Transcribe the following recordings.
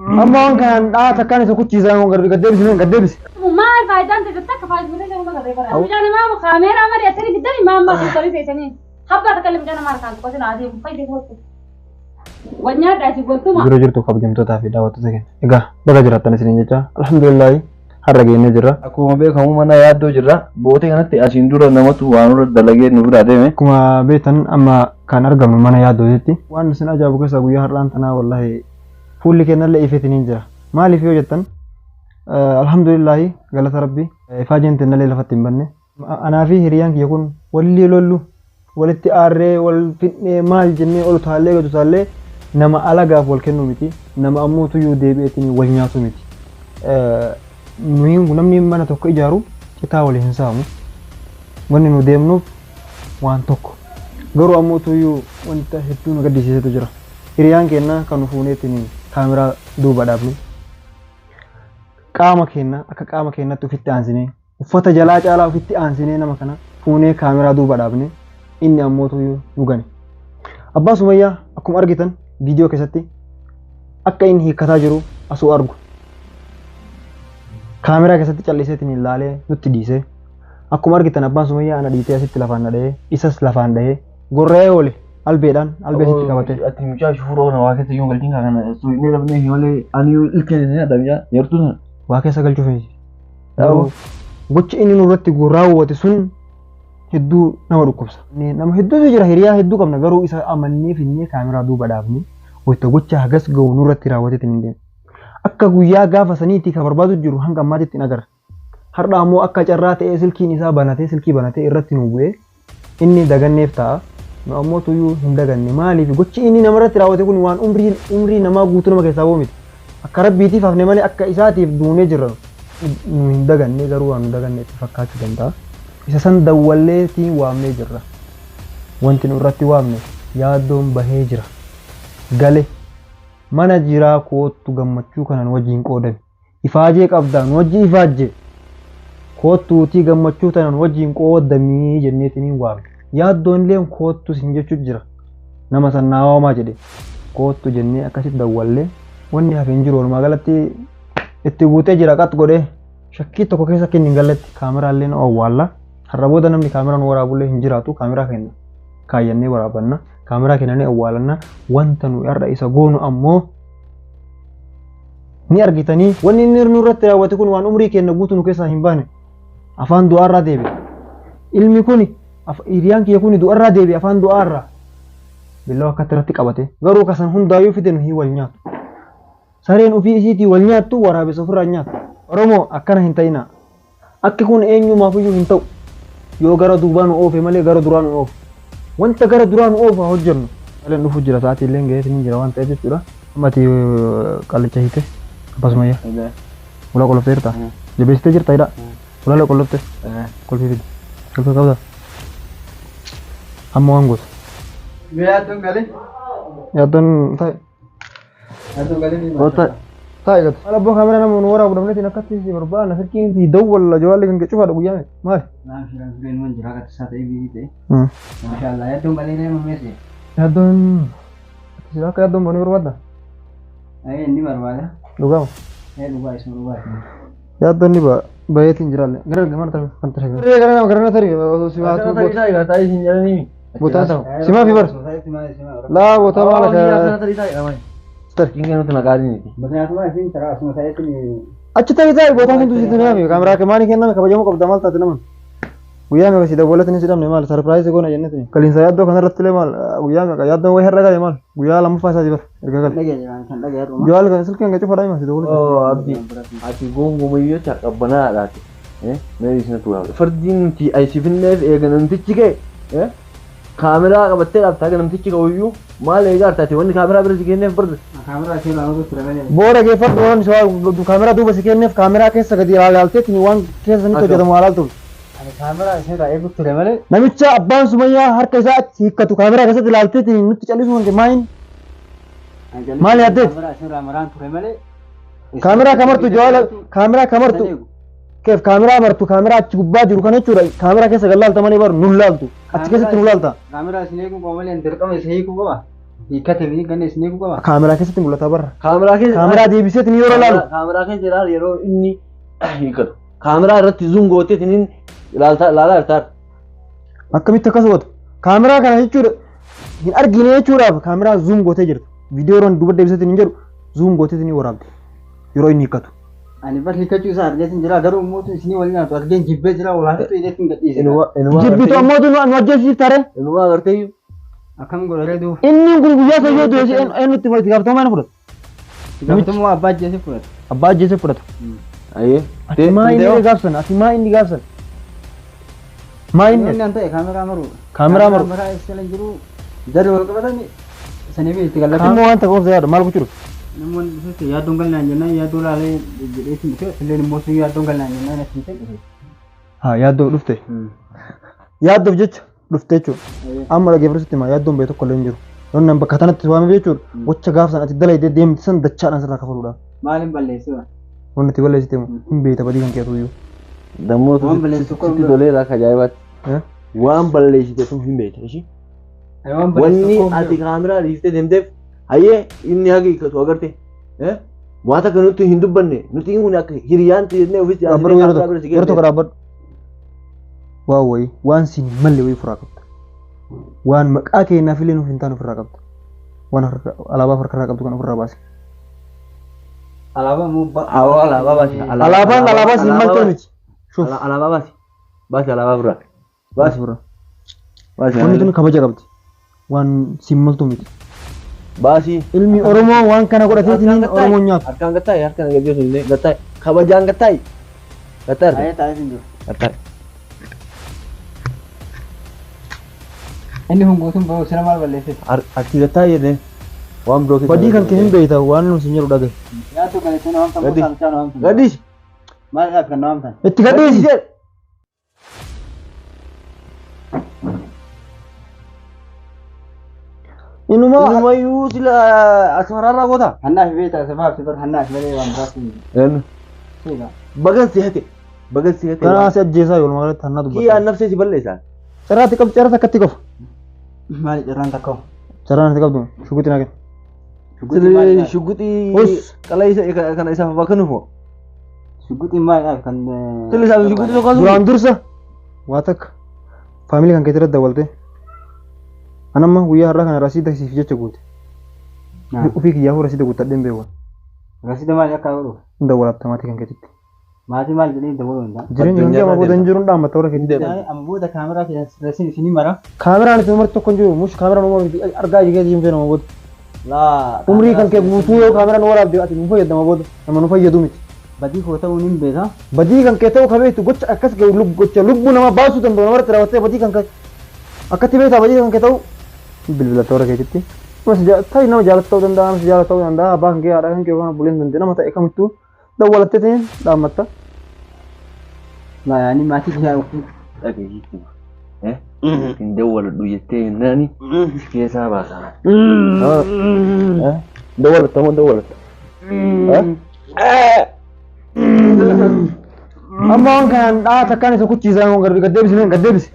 Amma waan kanaan dhahaa takkaan isa kuchiisaa gad deebisi gad deebisi. Maal faayidaan ta'e takka faayidaan ta'e nama garee bara. Mucaa namaa kaameeraa malee asirri fiddanii maal maal fuutanii teessanii. Habbaa takka illee mucaa namaa harkaan tuqatin adeemu fayyadee gootu. Wanyaadhaa isin goltuma. Jiru jirtu kabajamtootaa fi daawwattoota keenya. Egaa baga jiraattan isiniin jecha alhamdulillahi har'a geennee jirra. Akkuma beekamu mana yaaddoo jirra. Bootee kanatti asiin dura namatu waan irra dalagee nu biraa deeme. Akkuma beektan amma kan argamnu mana yaaddootitti. Waan isin ajaa'ibu keessaa guyyaa har'aan tanaa wallahi fuulli kennallee ifeetiniin jira. Maaliif yoo jettan alhamdulillahi galata rabbi ifaajeen tennallee lafatti hin banne. Anaa fi hiriyaan kiyya kun walli lollu walitti aarree wal fidnee maal jennee ol utaallee gad utaallee nama alagaaf wal kennuu miti nama ammoo tuyyuu deebi'eetiin wal nyaatu miti. Nuyi namni mana tokko ijaaru citaa wal hin saamu. Wanni nu deemnuuf waan tokko. Garuu ammoo tuyyuu wanta hedduu nu gaddisiisetu jira. Hiriyaan keenya kan nu fuuneetiin kaameraa duuba dhaabne qaama keenya akka qaama keenyatti ofitti aansinee uffata jalaa caalaa ofitti aansinee nama kana fuunee kaameraa duuba dhaabne inni ammoo tuyyuu nu gane. Abbaa Sumayyaa akkuma argitan viidiyoo keessatti akka inni hiikkataa jiru asuu argu. Kaameraa keessatti calliseetiin ilaalee nutti dhiisee akkuma argitan abbaan Sumayyaa ana dhiitee asitti lafaan na dha'ee isas lafaan dha'ee gorra'ee oole albeedhaan albee sitti qabatee. Ati mucaa shufuuroo kana waa keessa yoo galchiin kaa kana suuqnee dhabnee malee ani ilkeen ni adamyaa yartuu sana. Waa keessa galchuuf miti. Garuu gochi inni nurratti raawwate sun hedduu nama dhukkubsa. Nama hedduutu jira hiriyaa hedduu qabna garuu isa amannee finnee kaameraa duuba dhaabne wayita gocha hagas ga'u nurratti raawwateetiin hin deemu. Akka guyyaa gaafa saniitii ka barbaadu jiru hanga ammaatitti hin agarre. Har'a ammoo akka carraa ta'ee silkiin isaa banatee silkii banatee irratti nu bu'ee inni daganneef ta'a. Nu ammoo tuyyuu hin daganne maaliif gochi inni namarratti raawwate kun waan umrii umrii namaa guutuu nama keessaa ba'u miti. Akka rabbiitiif hafne malee akka isaatiif duunee jirra. Nu hin daganne garuu waan nu daganne itti fakkaachuu danda'a. Isa san dawwalleetiin waamnee jirra. Wanti nu irratti waamne yaaddoon bahee jira. Gale mana jiraa koottu gammachuu kana nu wajjin qoodame. Ifaajee qabdaa nu wajji ifaajje. Koottuutii gammachuu tana nu wajjin qoodamii jenneetiin waamne. Yaaddoon illee koottu sin jechuu jira. Nama san naa waamaa jedhe. Koottu jennee akkasitti dawwallee wanni hafe hin jiru walumaa galatti itti guutee jira qax godhee shakkii tokko keessa akka inni hin galletti kaameraa illee nu awwaalla. Har'a booda namni kaameraa nu waraabullee hin jiraatu kaameraa keenya kaayyannee waraabanna kaameraa keenya ni awwaalanna wanta nu har'a isa goonu ammoo ni argitanii wanni inni nurratti raawwate kun waan umrii keenya guutuu nu keessaa hin baane afaan du'aarraa deebi'e. Ilmi kun hiriyaan kiyya kun du'arraa deebi'e afaan du'aarraa billaa akkatti irratti qabate garuu kasan hundaayyuu fide nuyi wal nyaatu. Sareen ofii isiitii wal nyaattu waraabessa ofirraa nyaatu. Oromoo akkana hin ta'inaa. Akki kun eenyumaafiyyuu hin ta'u. Yoo gara duubaa nu oofe malee gara duraa nu oofe. Wanta gara duraa nu oofu haa hojjennu. Maleen dhufu jira sa'aatii illee ga'ee ni jira waan ta'eef jechuudha. Amma ati qallicha hiite Abbaa Sumayyaa. Ulaa qolloftee jirta? Jabeessitee jirta hidhaa? Ulaa qolloftee? Kolfii fidi. Kolfii qabdaa? Amma waan goota. Yaaddoon galee. Yaaddoon taa'e. Yaaddoon galee ni Taa'e. Taa'e gatu. Maal abboo kaameraa nama nu waraabu dhabneetiin akkatti si barbaadna silkiin si dawwalla jawaalli kan cufaadha guyyaa meeqa maali? Naan firan fireen waan jira akka tasaa ta'e biyyi ta'e. Maashaallah yaaddoon galee nama meesee. Yaaddoon sila akka yaaddoon boonii barbaadda? Ayee inni barbaada. Dhugaama. Ee dhugaa isuma dhugaati. Yaaddoon ni bayeetiin jiraalle. Gara gara mana kan ta'e. Gara gara tarii si Akkana tarii taa'e taa'ee siin jedhanii. Botaa ta'u. Simaa fi bar. Laa botaa maal Akkana akka. tarii taa'e dha. Tarii. Dinga nuti maqaa diiniti. Muknyaatuma isin taraa asuma ta'eetiin Achi tarii taa'e botaan kun tusitti nami kaameraa kemaanii kenname kabajamuu qabda maal taate naman. Guyyaa meeqa si dawwalatin si dhabne maal sarpiraayizii goona jennetini. Kaliinsa yaaddoo kanarratti illee maal guyyaa meeqa yaaddoon wayii har'a gale maal guyyaa lammaffaa isaati bar erga gale. dhageenya kan kan dhaga'e dhuma. Jawaal kan silkiin kan cufaadha hima si dawwalatin. Oo abdi ati gongumayyoo qabbanaadhaati. Mee isin turaa. Fardiin nuti ayisifinneef eega namtichi ka'e kaameraa qabattee dhaabtaa eega namtichi ka'uyyuu maal eegaa artaati wanni kaameraa bira si kenneef barda. Kaameraa ishee ilaaluu ture malee. Boora geeffadhu waan kaameraa duuba si kenneef kaameraa keessa gadi ilaalteetiin waan keessa sanitti hojjetamu ilaaltuuf. Ani kaameraa ishee irraa eegu ture malee. Namicha abbaan Sumayyaa harka isaa achi hiikkatu kaameraa keessatti ilaalteetiin nutti callisuu kan maayin Maal yaaddeet? Kaameraa ishee irraa maraan ture malee. Kaameraa kamartu jawaala kaameraa kamartu Keef kaameraa martu kaameraa achi gubbaa jiru kana jechuudha. Kaameraa keessa gad laalta malee bar nun laaltu. Achi keessatti nu laalta. Kaameraa isin eeguu qaba malee dirqama isin hiikuu qaba. Hiikkate fi ganna isin eeguu qaba. Kaameraa keessatti mul'ata barra. Kaameraa keessa Kaameraa deebiseetiin yeroo laalu. Kaameraa keessa ilaali yeroo inni hiikkatu. Kaameraa irratti zoom gootee ittiin ilaaltaa ilaalaa jirtaa. Akkamitti akkas goota? Kaameraa kana jechuudha hin argine jechuudhaaf kaameraa zoom gootee jirta. Viidiyoo yeroo duuba deebiseetiin hin jedhu zoom gooteetiin ni waraabde. Yeroo inni hiikkatu. Ani bar hiikkachuu isaa argeetiin jira garuu immoo isinii waliin haatu argeen jibbee jira olaantuu hidheetiin gadhiise. Jibbitu ammoo nu ajjeesiif taree. Inumaa agartee Akkam godharee duuba. Inni kun guyyaa isa yoo du'e eenyutti itti gaafatamummaa inni fudhata? Gaafatamummaa abbaa ajjeesee fudhata. Abbaa ajjeesee fudhata. Ayyee. Ati maa inni gaafsan? Ati maa inni gaafsan? Maa inni? Inni an ta'e kaameraa maruudha. Kaameraa maru. Kaameraa eessa lan jiru jarri wal qabatan saniif itti gallatuu. Immoo waan takka of yaadu maal gochuu dhufte? Namoonni dhufetti yaaddoon galnaan jennaan yaaddoo laalee jedhee isin dhufe illeen immoo sun yaaddoon galnaan jennaan asin ta'e dhufe. Haa yaaddoof dhufte. Yaaddoof jecha dhufte jechuudha. Amma dhaggeeffatu sitti himaa yaaddoon ba'e tokko illee hin jiru. Yoon nan bakka tanatti waamee jechuudha. Gocha gaaf san ati dalaydee deemte san dachaadhaan sirraa kafaluudhaaf. Maaliin balleessee waan? Wanni ati balleessite immoo hin beekta badii kan keetu iyyuu. Dammoo Waan balleessitu sitti toleera akka ajaa'ibaatti. Eh? Waan balleessite sun hin beekta ishii. Waan balleessitu Wanni tokko hin ati beeku. kaameraa dhiiftee deemteef hayyee inni haga hiikkatu agarte. Waan takka nuti hin dubbanne nuti kun akka hiriyaan jennee ofitti Dhaabbadhu yeroo tokko yeroo tokko dhaabbadhu. Waan wayii waan siin hin malle wayii ofirraa qabda. Waan maqaa keenyaaf illee nuuf hin taane ofirraa qabda. Waan alaabaa harkarraa qabdu kan ofirraa baase. Alaabaa immoo Alaabaa baasi. Alaabaan alaabaa siin maltee miti. Shuf. Alaabaa baasi. Baasi alaabaa biraa. Baasi ofirraa. Baasi. Wanni tun kabaja qabdi. Waan siin maltu miti. Baasi. Ilmi Oromoo waan kana godhateetiin Oromoon nyaatu. Harkaan gattaa'e harkaan gaggeessu illee gattaa'e kabajaan gattaa'e gattaa'e Ayee taa'ee hin jiru. gattaa'e. Inni kun guutuun bahu sila maal balleessite? Ati gattaa'e jennee waan biroo keessa. Badii kan kee hin beekta waan nuti hin jedhu dhagaye. Yaaddoo kana ittiin waamtan Gadi. moo saamichaan waamtan? Gadhiisi. Maaliidhaaf kan na waamtan? Itti gadhiisi. Inumaa Inumayyuu sila asmaraarraa goota. Hannaaf beektaa sabaaf si bar hannaaf malee waan biraas hin jiru. Eenyu. Seegaa. Bagan si hate. Bagan si hate. kanaa si ajjeesaa yoo magaalatti hannaa Kiyyaa dubbata. nafsee si balleessa. Carraatti qabdu carraa takkatti qofa. Maali carraan takka hoo? Carraan ati qabdu shuguxi naa kenni. Shuguxii maaliidhaaf? Shuguxii Us. qala isa kana isaaf bakka nuuf moo? Shuguxii maaliidhaaf kan? Sila isaaf shuguxii tokko Duraan dursa waa takka faamilii kan keetti irratti dawwalte. An amma guyyaa har'aa kana rasiida siif jecha guute. Ofii kiyyaafuu rasiida guuttadhee hin beeku. Rasiida maali akka godhu? Hin dawwalatta maatii kan keetitti. Maatii maal jedhee dawwaluu danda'a? Jireenya kan kee amma booda hin jiru hin dhaammatta warra keetti. Amma booda kaameraa keessa rasiin isinii mara. Kaameraan itti umarti tokko hin jiru. Mush kaameraan umarti argaa ija keetii hin feenu amma booda. Laa. Umrii kan kee guutuu yoo kaameraan waraabde ati nu fayyadama booda nama nu fayyadu miti. Badii koo ta'uun hin beeka. Badii kan kee ta'uu kabeetu gocha akkas gahu gocha lubbuu nama baasuu danda'u namarratti raawwattee badii kan kee akkatti beektaa badii kan kee ta'uu bilbilatta warra keetitti. Ta'i nama jaalatu ta'uu danda'a nama si jaalatu ta'uu danda'a abbaa kan kee haadha kan kee yookaan obboleessa danda'e nama ta'e kamittuu dawwalattee ta'een dhaammatta. Laa yaani maatii kiyyaa ofii. Dhageessitti. Hin dawwaladhu jettee jennaani si keessaa baasa. Dawwalatta moo dawwalatta? Amma waan kanaan dhaa takkaan isa kuchiisaa waan gad deebisi gad deebisi.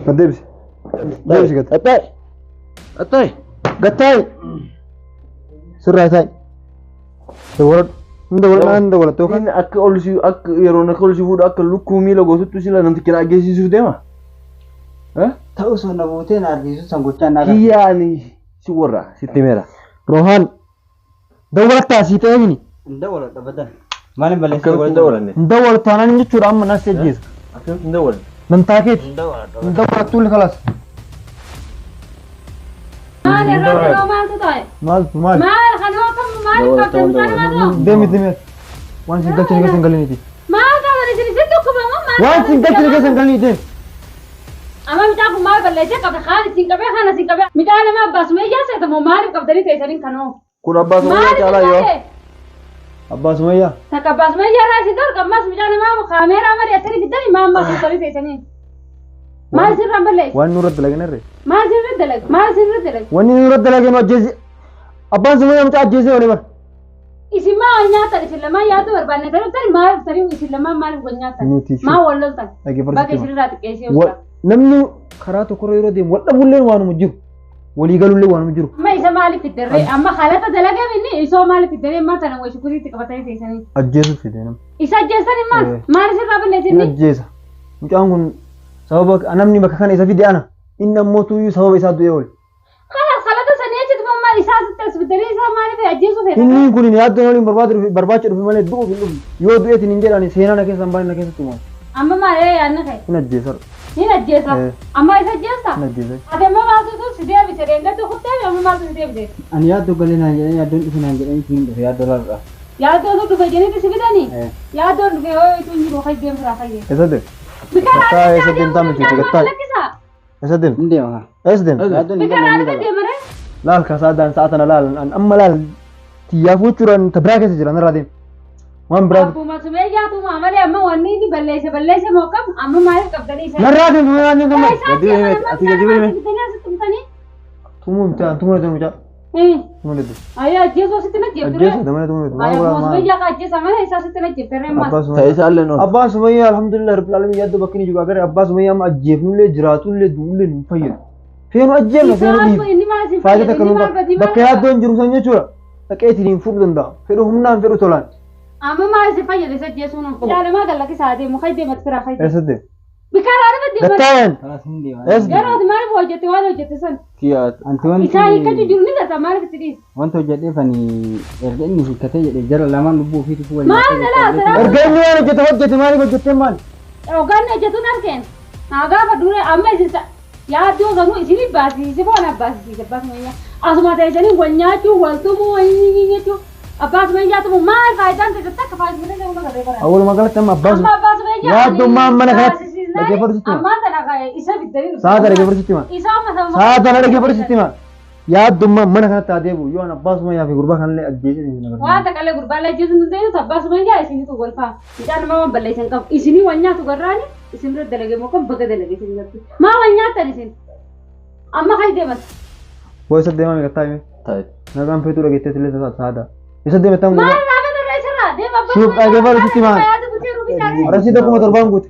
Gad deebisi. Deebisi gad. Gattaa'e. Gattaa'e. Gattaa'i. Sirraa taa'i. Dawwaladhu. Hin dawwaladhu hin dawwalattu yookaan. Inni akka ol si akka yeroon akka ol si fuudhu akka lukkuu miila gootutti sila namtichi na ajjeesisuuf deema. Ta'us na buutee na argisiisu san gochaan na agarsiisa. Kiyyaa ani si warra sitti meera. Rohaan. Dawwalattaa sii ta'ee mini. Hin dawwaladha badan. Maaliin balleessite? Akkamitti hin dawwalanne? Hin dawwalattu taanaan jechuudha amma nas ajjeesa. Akkamitti hin dawwalanne? Dantaa keeti. Hin dawwaladha. Hin dawwalattu illee kalaas. Maal irratti noo maaltu ta'e? Maaltu maali? Maal kanoo kam maaliif qabdan mucaa namaa ta'u? Deemi deemi. Waan si galchine keessa hin galiniiti. Maal taatan isin isin dhukkubamu maal? Waan si galchine keessa hin galiniiti deemi. Amma mucaan kun maal balleessee qabda? Kaan isin qabee kaan isin qabee. Mucaa nama abbaa sumayyaa seetamoo maaliif qabdanii teessaniin kanoo? Kun abbaa sumayyaa Maaliif caalaa yoo. taate? Abbaa Sumayyaa. Takka abbaa sumayyaa irraa isin darga ammas mucaa namaa kaameeraa mari'attanii fiddanii maal maal turtanii teessanii? Maal sirraan balleesse? Waan nurratti dalagan irree. Maal sirra dalaga? Maal sirra dalaga? Wanni nurratti dalagan ajjeese. Abbaan Sumayyaa mucaa ajjeesee oole bara. Isin maa wal nyaatan isin lamaan yaaduu barbaanne tan dhuftan maal dhuftanii isin lamaan maaliif wal nyaatan? Nuti Maa wal loltan? dhaggeeffadhu Baga sitti hima. isinirraa xiqqeessee Namni karaa tokkorra yeroo deemu wal dhabullee waanuma jiru. Walii galullee waanuma jiru. Amma isa maaliif fiddarree? Amma haalata dalagame inni isoo maaliif fiddarree? Maal tana wayii shukuriitti qabatanii teessanii? Ajjeesuuf fide nama. Isa ajjeessanii maal? Eh. Maal isirraa balleesse Inni inni? ajjeesa. Mucaan kun sababa namni bakka kana isa fide ana. Inni ammoo tuyyuu sababa isaa du'ee oole. Kalaas haalata sanii achitti mammaa isaa asitti as fiddaree isaa maaliif ajjeesuu fedha? Inni kun yaaddoon waliin barbaadu dhufe barbaacha dhufe malee du'uuf hin dhufne. Yoo du'eetiin hin jedhani seenaa na keessa hin baane na keessatti uumamu. Amma maal yaadna ka'e? Hin ajjeesa. Hin ajjeesa. Eh. Amma isa ajjeessa? Hin ajjeesa. Ati amma maaltu si deebise? Deengatti kuttee amma maaltu si deebise? Ani yaaddoo galee naan jedhanii yaaddoon dhufe naan jedhanii siin dhufe yaaddoo laaluudhaaf. Yaaddoo tu dhufe jedhanitti si fidanii? Eh. Yaaddoon dhufe hoo ituu hin jiru fayyee deemsiraa fayyee. Eessa deema? Biqilaa Gattaa adda eessa addaa deemtaa miti? deemu Gattaa. lakkisaa. Eessa deema? Hin deema. Eessa deema? Yaaddoon hin Biqilaa galee adda hin gala. deemare. Laal kaasaa daan sa'a tana laal an amma laal xiyyaafuu jechuudhaan ta biraa keessa jira narraa deema. Waan biraa Akkuma sumee nyaatuma malee amma wanni inni balleesse balleesse moo kam amma maaliif qabdanii isa? narraa deema waan deema. Gadi ba'e, ati gadi ba'e. Tumuu mucaa tumuu deema mucaa tumuu deema. Ayyaa ajjeesuu asitti na jeefture. Ajjeesa damana tumuu deema. Ayyaa akkuma sumee nyaata ajjeesa malee isaa asitti na jeefture ammas. Abbaa Ta'e Sumayyaa. isaallee noon. Abbaa Sumayyaa alhamdulillah rabbil alamin yaaddoo bakki inni jiru agarre abbaa Sumayyaa amma ajjeefnullee jiraatullee du'ullee nu fayyadu. Feenu ajjeefna feenu Isaa dhiifna. inni maal isin Faayidaa fayyada takka inni nu maal badii bakka maal qaba? yaaddoon jiru san jechuudha. Dhaqee ittiin fuudhuu danda'a. Fedhu humnaan fedhu tolaan. Amma maal isin fayyada isa ajjeesuun? Jaalamaa gallakkisaa deemu fayyadee firaa fayyadee. Eessa deema? Biqilaa adda deemare. Gattaayan. Kalaas hin deema. Eessa deema? Garuu ati maaliif hojjette waan hojjette san? Kiyyaa Anti wanti Isaa hiikkachuu jiru ni gata maaliif itti dhiise? wanta hojjedheef ani erga inni hiikkatee jedhe jara lamaan lubbuu ofiitiif wal Maal dhalaa silaa Erga inni waan hojjete hojjete maaliif hojjetteen maali? Hogganni hojjetuun argeen. Haa gaafa dure amma isin yaaddoo sanuu isinii baasisiise foon abbaasisiise abbaa sumayyaa. Asuma teessanii wal nyaachuu wal tumuu wal nyaachuu abbaa sumayyaa tumuu maal faayidaan ta'e takka faayidaan ta'e nama garee bara. Awwalumaa galatti amma abbaa Amma Sumayyaa. abbaa sumayyaa Yaaddummaa mana kanatti dhaggeeffadhu sitti hima. Ammaa tana isa biddanii dhufu. Sa'a tana dhaggeeffadhu sitti hima. Isa amma sababa. Sa'a tana dhaggeeffadhu sitti hima. Yaaddummaa mana kanatti haa deebi'u. Yoo an abbaa Sumayyaa fi gurbaa kanallee ajjeesee isin Waan agarsiisa. takka gurbaa ajjeesuu hin dandeenyu abbaa sumayyaa isinitu wal faa. Mucaan nama waan balleessan qabu. Isinii wal nyaatu garraani isin bira dalagee moo kan baga dalagee isin irratti. Maa wal nyaattan isin? Amma kan deeman. Boo isa deemaa meeqa taa'ime? ta'e. Nagaan feetuu dhageettee illee saada. Isa deeme ta'an Maal gurbaa. irraa fedha isirraa deema abbaa Suuf dhaggeeffadhu sitti hima. Yaada butee rubisaa. Arasii tokkuma torbaan guute.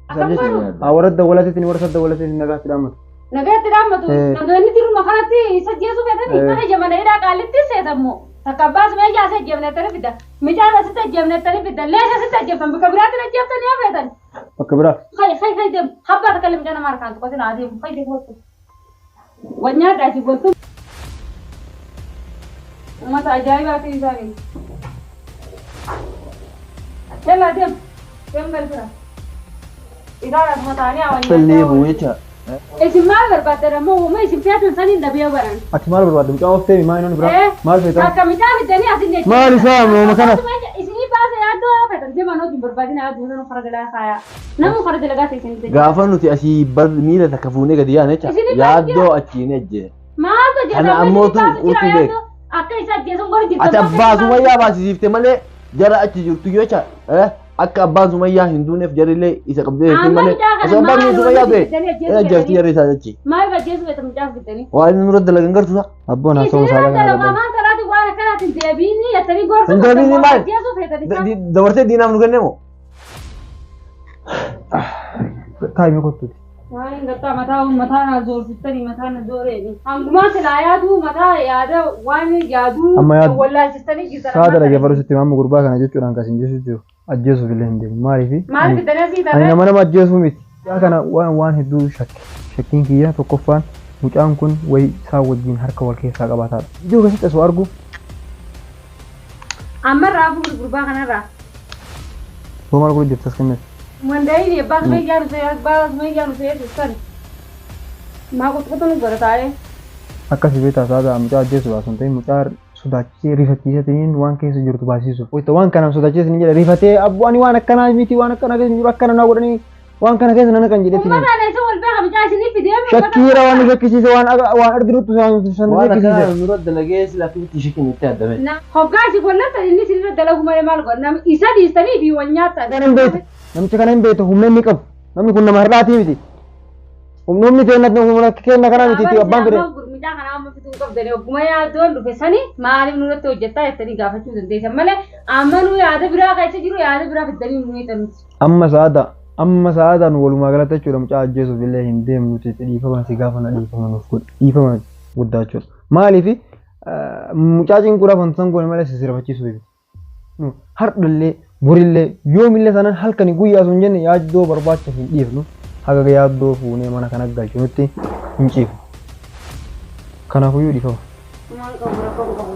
Akkam godhu? Haa warra dawwalateetiin warra dawwalateetiin nagaa itti dhaammatu. Nagaatti dhaammatu. Eh. Nagoonni diruma kanatti isa jeesuu fedhanii Eh. kana jamana hidhaa qaalitti seetammoo. Takka abbaa sumayyaa isa ajjeefnettanii fidda. Mucaan asitti ajjeefnettanii fidda. Leesha asitti ajjeeftan bakka biraatti ajjeeftanii yoo feetan. Bakka biraa. Hay hay hay deemu. Habbaa takka illee mucaa nama harkaan tuqatin haa deemu. Hay deemu wattu. Wal nyaadhaa isin waltu. Uummata ajaa'ibaati isaanii. Yallaa deemu. Deemu galfira. Isaan asuma taa'anii haa wal Fallee nyaachaa buu oolu. jecha. Isin maal barbaaddan ammoo uuma isin feetan saniin dhabee baran. Ati maal barbaadde? Mucaa of ta'e maa inni biraa? Eh? Maal feetaa? Takka mucaa fiddanii asin jechuudha. Maal isaa uuma kana? Isinii baasa yaaddoo yoo feetan deeman hojii barbaadina yaaddoo sanuu fara galaa kaayaa. Namuu fara dalagaa ta'e isin Gaafa nuti asii bar miila takka fuunee gadi yaane jecha. Isin Yaaddoo achiin ejjee. Maaltu Kana jedhama ammoo isinii tun baasu jira qurxii beek. yaaddoo akka isa ajjeesuun godhu jirtu. Ati abbaa Sumayyaa baasisiifte malee jara achi jirtu jecha. Akka abbaan Sumayyaa hin duuneef jarillee isa qabdee jirti Amma malee. mucaa kana Osoo abbaan maal Sumayyaa wanti ta'e fiddanii ajjeesuu ajjeefti fedhanii? jarri isaa achi. Maal ajjeesuu feetan mucaa fiddanii? Waan inni nurra dalagan gartuudha. Abboon haasawuu Isin saala irra kana dalagaa gabbana. maal taraatiin waan akkanaatiin deebiinii jettanii gorsa Hin deebiinii maal? ajjeesuu feetan isaa. Dabarsee diinaaf nu kennemo. Taa'imee kottuuti. Waan hin gattaa mataa mataa na zoorsiftanii mataa na zooreeni. Hangumaa silaa yaaduu mataa yaada waan yaaduu Amma yaad- wallaalchistanii jirtan. Sa'a dhaggeeffadhu sitti hima amma gurbaa kana jechuudhaan kan isin jechuun jiru. Ajjeesuuf illee hin deemu. Maaliif? Maal fiddanii asii Ani tarree? nama nama ajjeesuu miti. Mucaa kana waan waan hedduu shakke. Shakkiin kiyya tokkoffaan mucaan kun wayi isaa wajjin harka wal keessaa qabaataadha. Ijoo keessatti osoo argu Amma irraa fuudhu gurbaa kanarraa. boo maal godhu jirtas kenneef. Mandaa'in abbaa sumayyaa nu ta'e abbaa sumayyaa nu ta'e san. Maa qutqutu nu godha taa'ee. Akkasii beektaa saada mucaa ajjeesu baasu hin ta'in mucaa sodaachisee rifachiiseetiin waan keessa jirtu baasisuuf. Wayita waan kanaan sodaachisee ni jedha rifatee abbo ani waan akkanaa miti waan akkanaa keessa hin jiru akkana naa godhanii waan kana keessa nana kan jedheetiin. Uummata ana isa wal beeka mucaa isinii fidee. Shakkiira waan nu shakkisiise waan waan arginutti san nu Waan shakkisiise. akkanaa nurra dalagee sila akkamitti shikin itti addame. Hoggaa isin wallattan inni isinirra dalagu malee maal godha namni isa dhiistanii fi wal nyaattan. Kana hin beektu. Namicha kana hin beektu humna inni qabu. Namni kun nama har'aatii miti. Humni humni kenna humna kenna kana miti itti abbaan fedhe. Mucaa kana amma fituu hin qabdani. Ogguma yaaddoon dhufe sani maaliif nurratti hojjettaa jettanii gaafachuu dandeessan malee amma nu yaada biraa keessa jiru yaada biraa fiddanii nu hiixanuti. Amma sa'aada amma sa'aadaan walumaa galatti jechuudha mucaa ajjeesuuf illee hin deemnu dhiifama si gaafanna, dhiifama nuuf godhi, dhiifama guddaa jechuudha. Maaliif mucaa cinquudhaaf wanta san goone malee sirbachiisuuf miti. Hardhallee borillee yoomillee sanan halkanii guyyaa sun jenne yaaddoo barbaacha hin dhiifnu, haga yaaddoo fuunee mana kana galchinutti hin ciifnu. Kanaafuyyuu dhiifama. Maal qabu, rakkoo qabu.